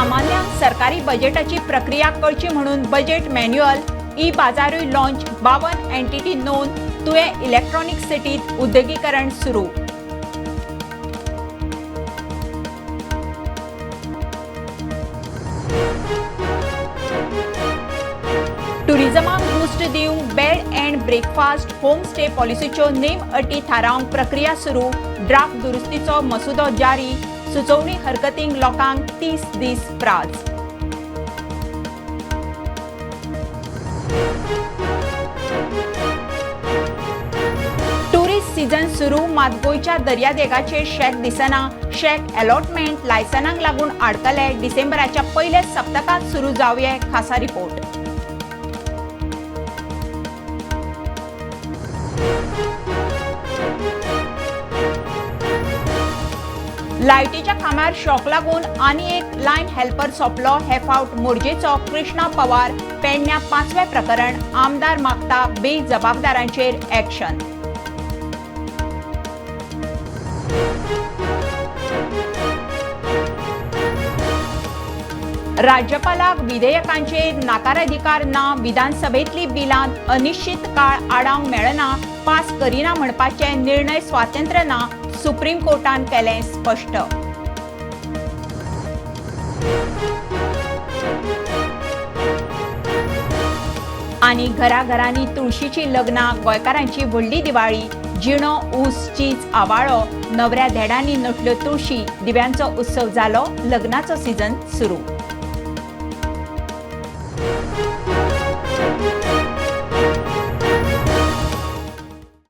सामान्यांक सरकारी बजेटाची प्रक्रिया कळची म्हणून बजेट मॅन्युअल, ई बाजारूय लॉन्च. 52 एंटिटी नोंद. तुयें इलेक्ट्रॉनिक सिटीत उद्देगीकरण सुरू. टुरिझमाक बूस्ट दिवंक bed and breakfast, home stay पॉलिसीच्यो नेम अटी थारावंक प्रक्रिया सुरू. ड्राफ्ट दुरुस्तीचो मसुदो जारी. सुचोवणी हरकतींक लोकांक 30 दीस प्राज. टुरिस्ट सीझन सुरू, मात गोंयच्या दर्यादेगाचेर शॅक दिसना. शॅक अलॉटमेंट लायसनांक लागून आडकले. डिसेंबराच्या पयल्या सप्तकांत सुरू जावये. खासा रिपोर्ट. लायटीच्या खांब्यार शॉक लागून आनी एक लायन हेल्पर सोंपलो. हे फावट मोरजेचो कृष्णा पवार. पेडण्या पांचवें प्रकरण. आमदार मागता बेजबाबदारांचेर ॲक्शन. राज्यपालाक विधेयकांचेर नाकाराधिकार ना. विधानसभेतली बिलां अनिश्चित काळ आडावंक मेळना. पास करिना म्हणपाचे निर्णय स्वातंत्र्य ना, सुप्रीम कोर्टान केलें स्पश्ट. आनी घराघरांनी तुळशीची लग्नां. गोंयकारांची व्हडली दिवाळी. जिणो, ऊस, चीज, आवाळो. नवऱ्या धेडांनी नटल्यो तुळशी. दिव्यांचो उत्सव जालो. लग्नाचो सीझन सुरू.